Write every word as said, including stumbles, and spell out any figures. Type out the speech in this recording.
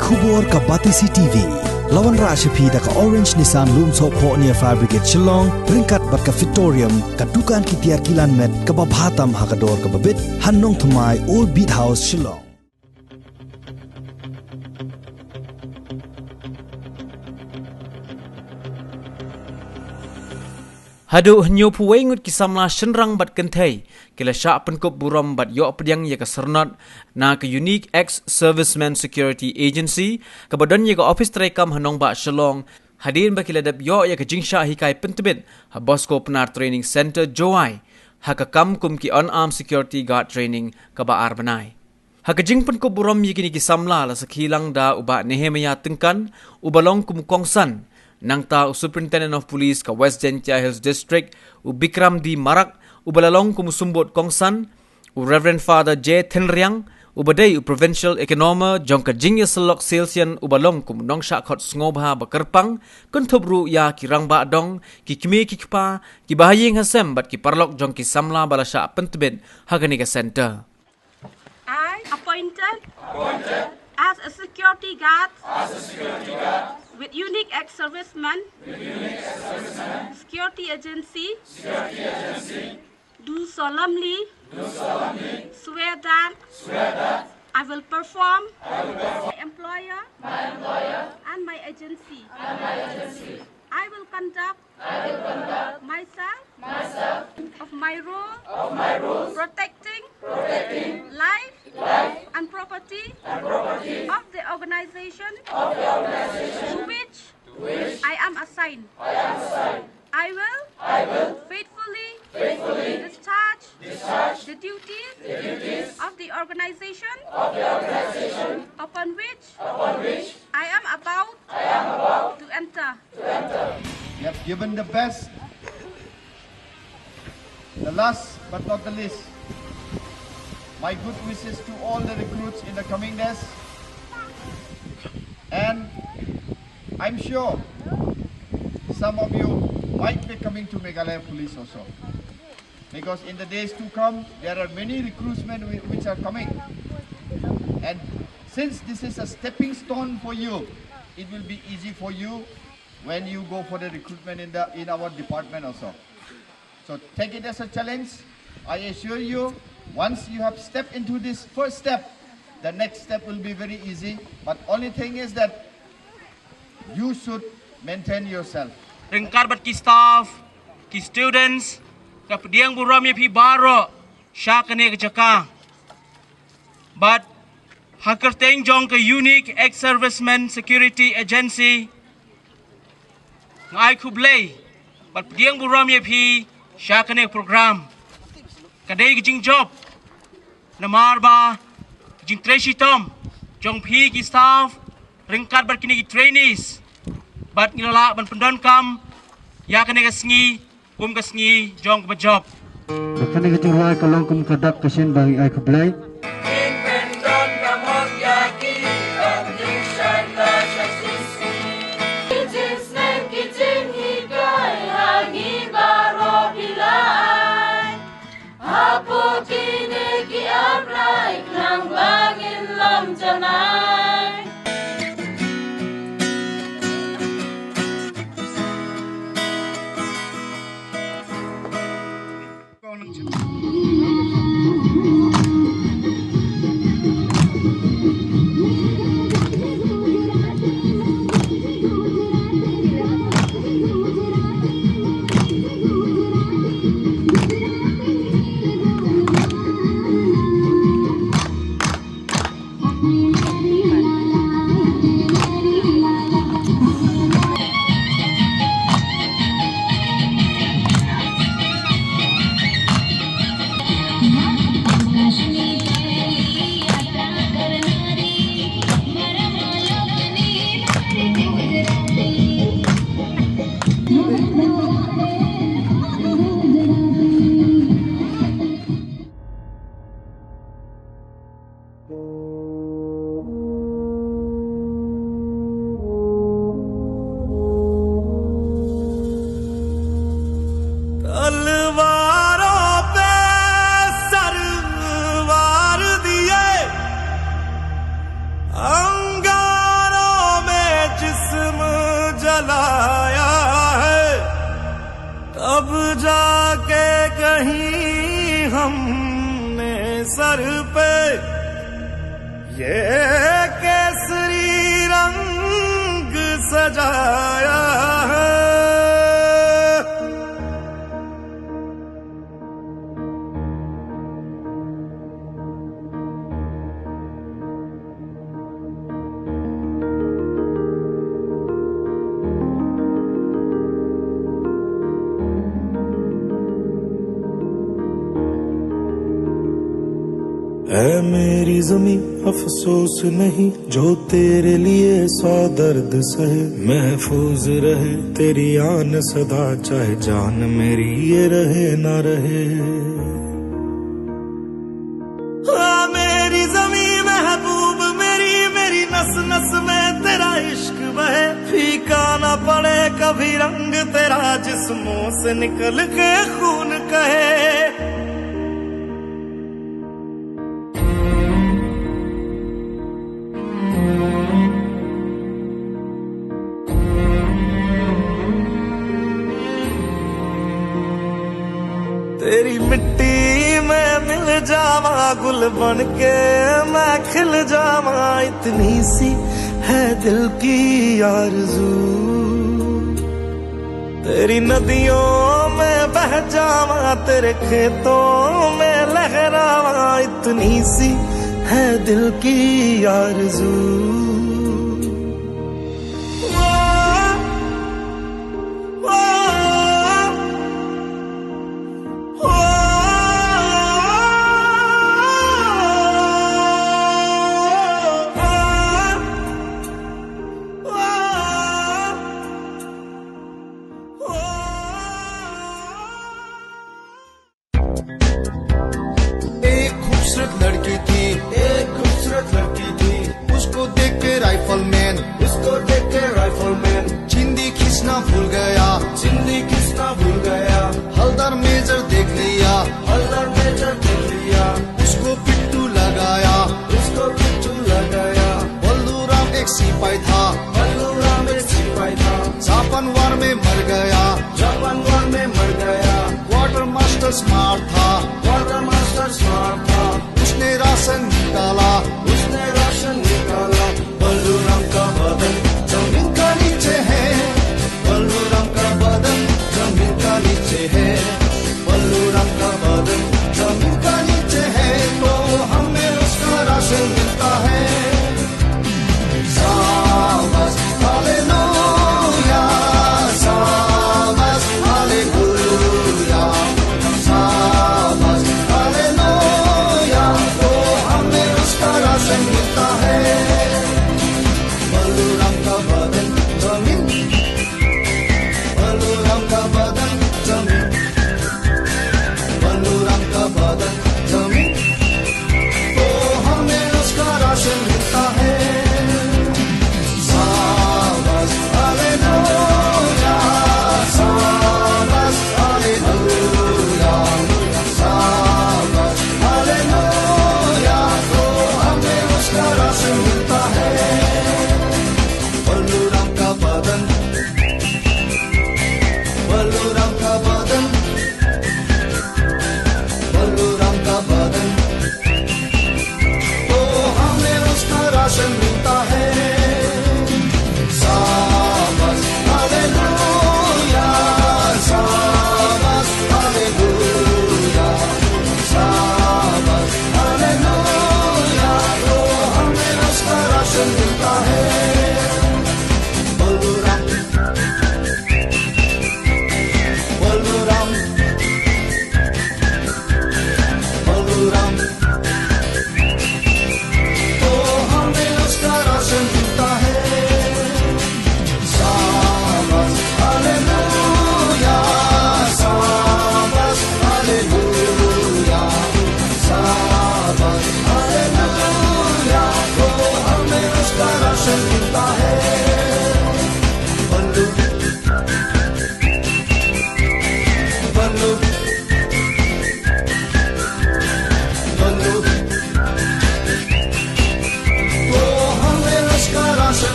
Khubor ka Batesi T V. La wanrah sha phi da ka Orange Nissan Lumsohphoh near Fire Brigade Shillong, ryngkat bad ka Fitorium, ka dukan ki tiar kilan met kaba bha tam ha ka dor kaba bit, ha Nongthymmai, Old Beat House, Shillong. Haduh hynñiewphew wei ngut ki samla shynrang bad kynthei ki la shah pynkup burom bad ïoh pdiang ïa ka syrnod na ka Unique Ex-Serviceman Security Agency, kaba don ïa ka ophis treikam ha nongbah Shillong, hadien ba ki la dep ïoh ïa ka jingshah hikai pyntbit ha Bosco Pnar Training Centre, Jowai, ha ka kam kum ki Unarmed Security Guard Training kaba ar bnai. Ha ka jingpynkup burom ïa kine ki samla la sakhi lang da u Bah Nehemiah Tyngkan, uba long kum u kongsan, nangta u Superintendent of Police ka West Jaintia Hills District, u Bikram D Marak, uba la long kum u symbud kongsan, u Reverend Father J Thenriang, uba dei u Provincial Economer jong ka jingïasyllok Salesian, uba long kum u nongshah khot sngewbha ba kyrpang, kynthup ruh ïa ki rangbah dong, ki kmie ki kpa, ki bahaïing hasem bad ki paralok jong ki samla ba la shah pyntbit ha kane ka centre. I appointed as a security guard with Unique Ex-Serviceman Security Agency, do solemnly swear that I will perform my employer and my agency. I will conduct myself of my role protecting life and property of the organization to which I am assigned. I will faithfully discharge the duties of the organization upon which I am about to enter. You have given the best. The last but not the least, my good wishes to all the recruits in the coming days. And I'm sure some of you might be coming to Meghalaya Police also. Because in the days to come, there are many recruitment whi- which are coming. And since this is a stepping stone for you, it will be easy for you when you go for the recruitment in the in our department also. So take it as a challenge. I assure you, once you have stepped into this first step, the next step will be very easy. But only thing is that you should maintain yourself. Ryngkat bad ki staff, ki students, nga pdiang burom ïa phi baroh sha kane ka jaka. Bad ha kyrteng jong ka Unique Ex-Serviceman Security Agency, nga ai khublei bad pdiang burom ïa phi sha kane ka program. Ka dei ka jingjop namar ba ka jingtrei shitom jong phi ki staff ryngkat bad kine ki trainees, bad ngi la lah ban pyndonkam ïa kane ka sngi kum ka sngi jong kaba jop. Ba kane ka jingrwai ka long kum ka dak ka shin ba ngi ai khublei. Hapoh kine ki arngut khnang ba ngin long janai. जाके कहीं हमने सर पे ये केसरी रंग सजाया है। ऐ मेरी जमीं, अफसोस नहीं जो तेरे लिए सौ दर्द सहे। महफूज रहे तेरी आन सदा, चाहे जान मेरी ये रहे ना रहे। आ मेरी जमीं महबूब मेरी, मेरी नस नस में तेरा इश्क बहे। फीका ना पड़े कभी रंग तेरा, जिस्मों से निकल के खून कहे। तेरी मिट्टी में मिल जावा, गुल बन के मैं खिल जावा, इतनी सी है दिल की आरज़ू। तेरी नदियों में बह जावा, तेरे खेतों में लहरावा, इतनी सी है दिल की आरज़ू। एक खूबसूरत लड़की थी, एक खूबसूरत लड़की थी। उसको देख के राइफलमैन, उसको देख के राइफलमैन चिंदी खींचना भूल गया, चिंदी खींचना भूल गया। हवलदार मेजर देख लिया, हवलदार मेजर देख लिया। उसको पिट्ठू लगाया, उसको पिट्ठू लगाया। बल्लू राम एक सिपाही था, बल्लू राम एक सिपाही था। जापान वार में मर गया, जापान वार में मर गया। क्वार्टर मास्टर स्मार्ट था, क्वार्टर मास्टर स्मार्ट था। उसने राशन निकाला,